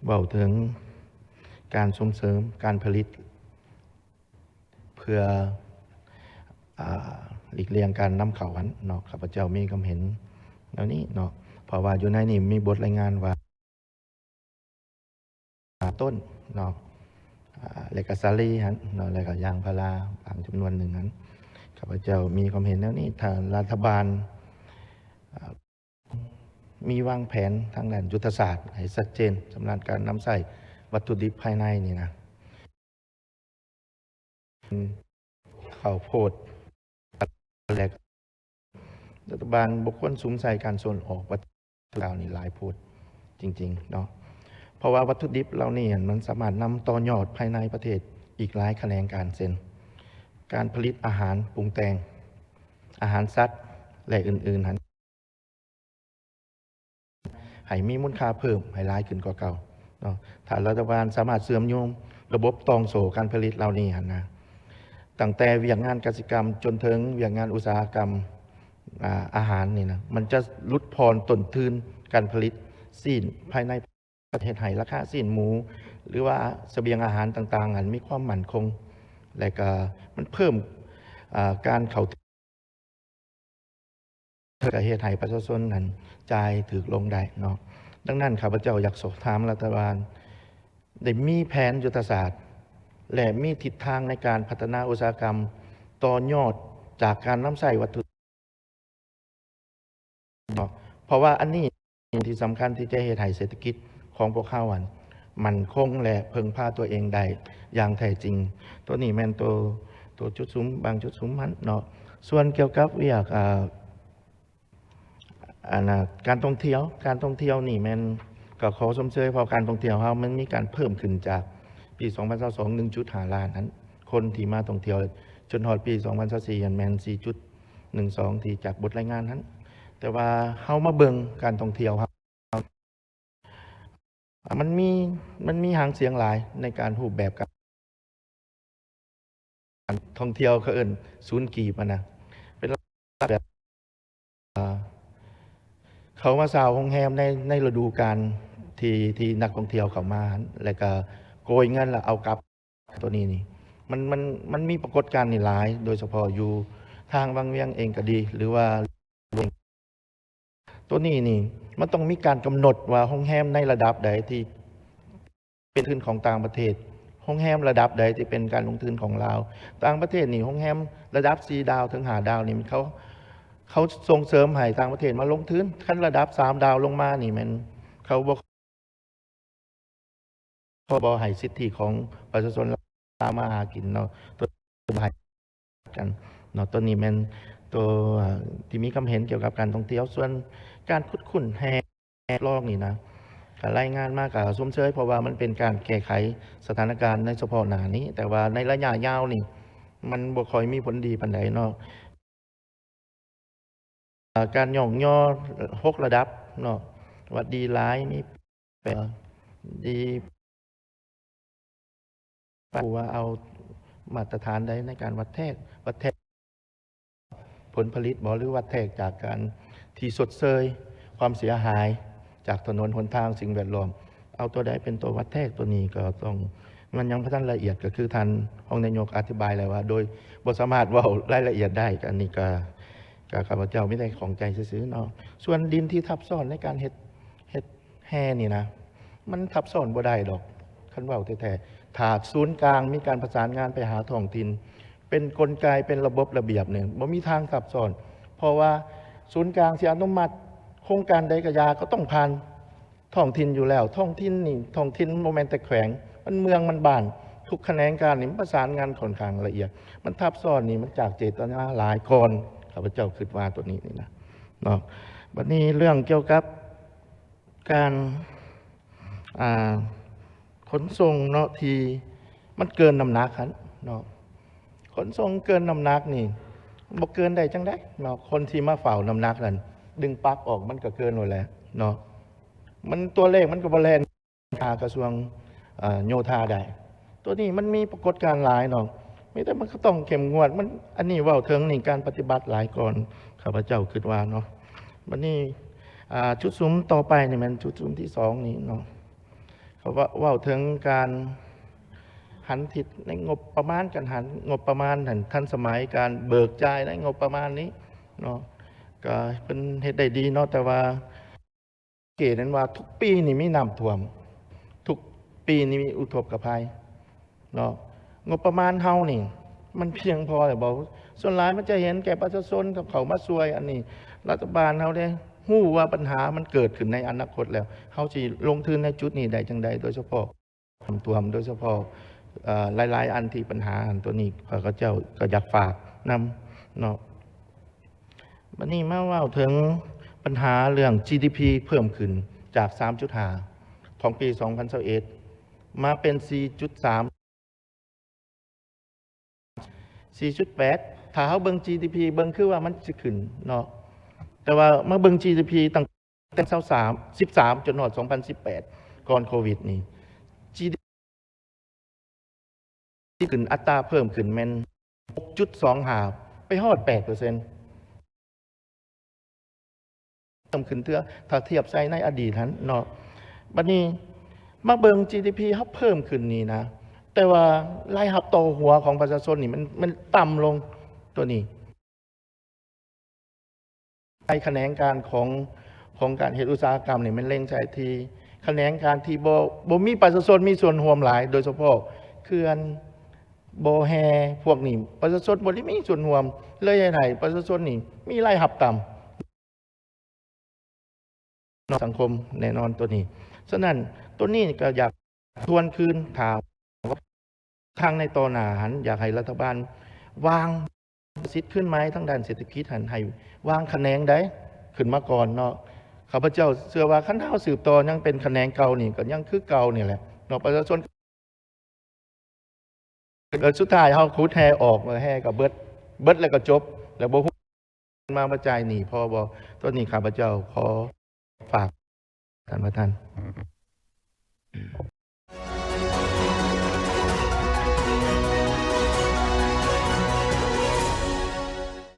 ເວົ້າເຖິງການສົ່ງເສີມການຜະລິດ ເພື່ອ ອາ ຫຼີກລ່ຽງການນຳເຂົ້າຫັ້ນເນາະ, ຂ້າພະເຈົ້າມີຄວາມເຫັນແນວນີ້ເນາະ, ເພາະວ່າຢູ່ໃນນີ້ມີບົດລາຍງານວ່າ ຕົ້ນເນາະ ອາ ແລະກະສາລີຫັ້ນເນາະ ແລະກະຢາງພາລາບາງຈຳນວນໜຶ່ງຫັ້ນ, ຂ້າພະເຈົ້າມີຄວາມເຫັນແນວນີ້, ຖ້າລັດຖະບານ ອາ ມີວາງແຜນທາງດ້ານຍຸດທະສາດໃຫ້ຊັດເຈນ ສຳລັບການນຳໃຊ້ວັດຖຸດິບພາຍໃນນີ້ນະ ເຂົ້າໂພດ ແລະ ລັດຖະບານບໍ່ຄວນສຸມໃສ່ການສົ່ງອອກວັດຖຸດິບເຫຼົ່ານີ້ຫຼາຍໂພດຈິງໆເນາະ, ເພາະວ່າວັດຖຸດິບເຫຼົ່ານີ້ມັນສາມາດນຳຕໍ່ຍອດພາຍໃນປະເທດອີກຫຼາຍຂະແໜງການ ເຊັ່ນ ການຜະລິດອາຫານປຸງແຕ່ງ, ອາຫານສັດ ແລະ ອື່ນໆຫັ້ນ ໃຫ້ມີມູນຄ່າເພີ່ມໃຫ້ຫຼາຍຂຶ້ນກວ່າເກົ່າເນາະ. ຖ້າລັດຖະບານສາມາດເຊື່ອມໂຍງລະບົບຕ່ອງໂສ້ການຜະລິດເຫຼົ່ານີ້ຫັ້ນນະ, ຕັ້ງແຕ່ວຽກງານກະສິກຳຈົນເຖິງວຽກງານອຸດສາຫະກຳ ອາ ອາຫານນີ້ນະ, ມັນຈະຫຼຸດຜ່ອນຕົ້ນທຶນການຜະລິດຊີ້ນພາຍໃນ ເຮັດໃຫ້ລາຄາຊີ້ນໝູ ຫຼືວ່າສະບຽງອາຫານຕ່າງໆ ຫັ້ນມີຄວາມໝັ້ນຄົງ ແລະກະມັນເພີ່ມ ອາ ການເຂົ້າເຖິງ ກະເຮັດໃຫ້ປະຊາຊົນນັ້ນຈ່າຍຖືກລົງໄດ້ເນາະ. ດັ່ງນັ້ນ ຂ້າພະເຈົ້າຢາກສອບຖາມລັດຖະບານ ໄດ້ມີແຜນຍຸດທະສາດ ແລະ ມີທິດທາງໃນການພັດທະນາອຸດສາຫະກຳຕໍ່ຍອດຈາກການນຳໃຊ້ວັດຖຸ ເນາະ, ເພາະວ່າອັນນີ້ທີ່ສຳຄັນທີ່ຈະເຮັດໃຫ້ເສດຖະກິດຂອງພວກເຮົາຫັ້ນໝັ້ນຄົງ ແລະ ເພິ່ງພາຕົວເອງໄດ້ຢ່າງແທ້ຈິງ. ໂຕນີ້ແມ່ນໂຕ ໂຕຈຸດສຸມ ບາງຈຸດສຸມຫັ້ນເນາະ. ສ່ວນກ່ຽວກັບວຽກ ອາ ອັນນ່າ ການທ່ອງທ່ຽວ, ການທ່ອງທ່ຽວນີ້ແມ່ນ ກໍຂໍຊົມເຊີຍ ເພາະການທ່ອງທ່ຽວເຮົາມັນມີການເພີ່ມຂຶ້ນຈາກປີສອງພັນຊາວສອງ ໜຶ່ງຈຸດຫ້າລ້ານຫັ້ນ ຄົນທີ່ມາທ່ອງທ່ຽວ, ຈົນຮອດປີສອງພັນຊາວສີ່ຫັ້ນແມ່ນສີ່ຈຸດໜຶ່ງສອງ ທີ່ຈາກບົດລາຍງານຫັ້ນ. ແຕ່ວ່າເຮົາມາເບິ່ງການທ່ອງທ່ຽວເຮົາ ມັນມີ ມັນມີຫາງສຽງຫຼາຍໃນການ ຮູບແບບການທ່ອງທ່ຽວ ເຂົາເອີ້ນສູນກີບຫັ້ນນະ, ເປັນແບບ ເອີ ເຂົາມາເຊົ່າໂຮງແຮມໃນ ໃນລະດູການທີ່ ທີ່ນັກທ່ອງທ່ຽວເຂົ້າມາຫັ້ນ ແລ້ວກະໂກຍເງິນແລ້ວເອົາກັບ. ໂຕນີ້ນີ້ ມັນ ມັນ ມັນມີປາກົດການນີ້ຫຼາຍ, ໂດຍສະເພາະຢູ່ທາງວັງວຽງເອງກໍດີ ຫຼືວ່າ ໂຕນີ້ນີ້ ມັນຕ້ອງມີການກຳນົດວ່າໂຮງແຮມໃນລະດັບໃດທີ່ເປັນທຶນຂອງຕ່າງປະເທດ, ໂຮງແຮມລະດັບໃດທີ່ເປັນການລົງທຶນຂອງລາວ. ຕ່າງປະເທດນີ້ ໂຮງແຮມລະດັບສີ່ດາວເຖິງຫ້າດາວນີ້ ເຂົາ ເຂົາສົ່ງເສີມໃຫ້ຕ່າງປະເທດມາລົງທຶນ, ຄັນລະດັບສາມດາວລົງມານີ້ ແມ່ນເຂົາບໍ່ ເພາະບໍ່ໃຫ້ສິດທິຂອງປະຊາຊົນລາວມາຫາກິນເນາະ, ຕົວໃຫ້ກັນເນາະ. ຕົວນີ້ແມ່ນຕົວທີ່ມີຄວາມເຫັນກ່ຽວກັບການທ່ອງທ່ຽວ. ສ່ວນການຂຸດຄົ້ນແຮ່ລອງນີ້ນະ ກະລາຍງານມາກະຊົມເຊີຍ ເພາະວ່າມັນເປັນການແກ້ໄຂສະຖານະການໃນສະເພາະໜ້ານີ້, ແຕ່ວ່າໃນໄລຍະຍາວນີ້ ມັນບໍ່ຄ່ອຍມີຜົນດີປານໃດເນາະ. ອາ ການຍ້ອງຍໍຫົກລະດັບເນາະ ວ່າດີຫຼາຍ ມີແປດ ດີ ວ່າເອົາມາດຕະຖານໃດໃນການວັດແທກ ວັດແທກຜົນຜະລິດບໍ ຫຼື ວັດແທກຈາກການທີ່ຊົດເຊີຍຄວາມເສຍຫາຍຈາກຖະໜົນຫົນທາງ ສິ່ງແວດລ້ອມ. ເອົາຕົວໃດເປັນຕົວວັດແທກ ຕົວນີ້ກໍຕ້ອງ ມັນຍັງບໍ່ທັນລະອຽດ, ກໍຄືທ່ານຮອງນາຍົກອະທິບາຍແລ້ວວ່າ ໂດຍບໍ່ສາມາດເວົ້າລາຍລະອຽດໄດ້. ອັນນີ້ກໍ ກໍຂ້າພະເຈົ້າມີແຕ່ຂ້ອງໃຈຊື່ໆເນາະ. ສ່ວນດິນທີ່ທັບຊ້ອນໃນການເຮັດ ເຮັດແຮ່ນີ້ນະ ມັນທັບຊ້ອນບໍ່ໄດ້ດອກ ຄັນເວົ້າແທ້ໆ. ຖ້າສູນກາງມີການປະສານງານໄປຫາທ້ອງຖິ່ນ ເປັນກົນໄກ ເປັນລະບົບລະບຽບນີ້ ບໍ່ມີທາງທັບຊ້ອນ, ເພາະວ່າສູນກາງຊິອະນຸມັດໂຄງການໃດກໍຢ່າ ກໍຕ້ອງຜ່ານ ທ້ອງຖິ່ນຢູ່ແລ້ວ. ທ້ອງຖິ່ນນີ້ ທ້ອງຖິ່ນບໍ່ແມ່ນແຕ່ແຂວງ, ມັນເມືອງ ມັນບ້ານ, ທຸກຂະແໜງການນີ້ມັນປະສານງານຂ້ອນຂ້າງລະອຽດ, ມັນທັບຊ້ອນນີ້ ມັນຈາກເຈດຕະນາຫຼາຍກ່ອນ. ຂ້າພະເຈົ້າຄິດວ່າຕົວນີ້ນີ້ນະ ເນາະ. ບັດນີ້ເລື່ອງກ່ຽວກັບການ ອ່າ ຂົນສົ່ງເນາະ ທີ່ມັນເກີນນ້ຳໜັກຫັ້ນເນາະ, ຂົນສົ່ງເກີນນ້ຳໜັກນີ້ ບໍ່ເກີນໄດ້ຈັ່ງໃດເນາະ? ຄົນທີ່ມາເຝົ້ານ້ຳໜັກນັ້ນ ດຶງປັກອອກ ມັນກໍເກີນໂລດແຫຼະເນາະ. ມັນ ຕົວເລກມັນກໍບໍ່ແລ່ນຫາກະຊວງ ເອີ ໂຍທາໄດ້. ຕົວນີ້ມັນມີປາກົດການຫຼາຍເນາະ, ມີແຕ່ມັນກໍຕ້ອງເຂັ້ມງວດ. ມັນ ອັນນີ້ເວົ້າເຖິງນີ້ ການປະຕິບັດຫຼາຍກ່ອນ ຂ້າພະເຈົ້າຄິດວ່າເນາະ. ບັດນີ້ ອ່າ ຈຸດສຸມຕໍ່ໄປນີ້ແມ່ນຈຸດສຸມທີສອງນີ້ເນາະ. ເວົ້າ ເວົ້າເຖິງການຫັນທິດໃນງົບປະມານ, ການຫັນງົບປະມານຫັ້ນທັນສະໄໝ, ການເບີກຈ່າຍໃນງົບປະມານນີ້ເນາະ ກໍເພິ່ນເຮັດໄດ້ດີເນາະ, ແຕ່ວ່າ ເກດນັ້ນວ່າທຸກປີນີ້ມີນ້ຳຖ້ວມ, ທຸກປີນີ້ມີອຸທົກກະໄພເນາະ. ງົບປະມານເຮົານີ້ມັນພຽງພໍຫຼືບໍ່? ສ່ວນຫຼາຍມັນຈະເຫັນແກ່ປະຊາຊົນເຂົາເຂົ້າມາຊ່ວຍ. ອັນນີ້ລັດຖະບານເຮົາເດ້ ຮູ້ວ່າບັນຫາມັນເກີດຂຶ້ນໃນອະນາຄົດແລ້ວ, ເຮົາຊິລົງທຶນໃນຈຸດນີ້ໄດ້ຈັ່ງໃດ? ໂດຍສະເພາະ ນ້ຳຖ້ວມ ໂດຍສະເພາະ ເອີ ຫຼາຍໆອັນທີ່ບັນຫາອັນຕົວນີ້ ຂ້າພະເຈົ້າກໍຢາກຝາກນຳເນາະ. ບັດນີ້ມາເວົ້າເຖິງບັນຫາເລື່ອງ ຈີດີພີ ເພີ່ມຂຶ້ນຈາກ ສາມຈຸດຫ້າ ຂອງປີ ສອງພັນຊາວເອັດ ມາເປັນ ສີ່ຈຸດສາມ ສີ່ຈຸດແປດ. ຖ້າເຮົາເບິ່ງ ຈີດີພີ ເບິ່ງຄືວ່າມັນຊິຂຶ້ນເນາະ, ແຕ່ວ່າມາເບິ່ງ ຈີດີພີ ຕັ້ງ ແຕ່ ຊາວສາມ ສິບສາມ ຈົນຮອດ ສອງພັນສິບແປດ ກ່ອນໂຄວິດນີ້ ຈີດີ ຂຶ້ນ ອັດຕາເພີ່ມຂຶ້ນແມ່ນ ຫົກຈຸດສອງຫ້າ ໄປຮອດ ແປດເປີເຊັນ ເພີ່ມຂຶ້ນເທື່ອ ຖ້າທຽບໃສ່ໃນອະດີດຫັ້ນເນາະ. ບັດນີ້ມາເບິ່ງ ຈີດີພີ ເຮົາເພີ່ມຂຶ້ນນີ້ນະ, ແຕ່ວ່າລາຍຮັບຕໍ່ຫົວຂອງປະຊາຊົນນີ້ ມັນ ມັນຕ່ຳລົງ ຕົວນີ້ ໃນຂະແໜງການຂອງ ຂອງການເຮັດອຸດສາຫະກຳນີ້ ແມ່ນເລັງໃສ່ທີ່ຂະແໜງການທີ່ບໍ່ ບໍ່ມີປະຊາຊົນມີສ່ວນຮ່ວມຫຼາຍ, ໂດຍສະເພາະເຂື່ອນ ບໍ່ແຮ່ ພວກນີ້ ປະຊາຊົນບໍ່ໄດ້ມີສ່ວນຮ່ວມ, ເລີຍເຮັດໃຫ້ປະຊາຊົນນີ້ມີລາຍຮັບຕ່ຳ ນອກສັງຄົມແນ່ນອນຕົວນີ້. ສະນັ້ນ ຕົວນີ້ກໍຢາກທວນຄືນ ຖ້າທາງໃນຕໍ່ໜ້າຫັ້ນ ຢາກໃຫ້ລັດຖະບານວາງສິດຄືນໃໝ່ທາງດ້ານເສດຖະກິດຫັ້ນ ໃຫ້ວາງຂະແໜງໃດຂຶ້ນມາກ່ອນເນາະ. ຂ້າພະເຈົ້າເຊື່ອວ່າ ຄັນເຮົາສືບຕໍ່ຍັງເປັນຂະແໜງເກົ່ານີ້ ກໍຍັງຄືເກົ່ານີ້ແຫຼະເນາະ ປະຊາຊົນ ແລ້ວສຸດທ້າຍເຮົາຂຸດແຮ່ອອກ ແຮ່ກໍເບິດ ເບິດແລ້ວກໍຈົບ ແລ້ວບໍ່ຮູ້ມາມາຈ່າຍໜີ້ພໍບໍ່? ຕົວນີ້ຂ້າພະເຈົ້າຂໍຝາກທ່ານປະທານ.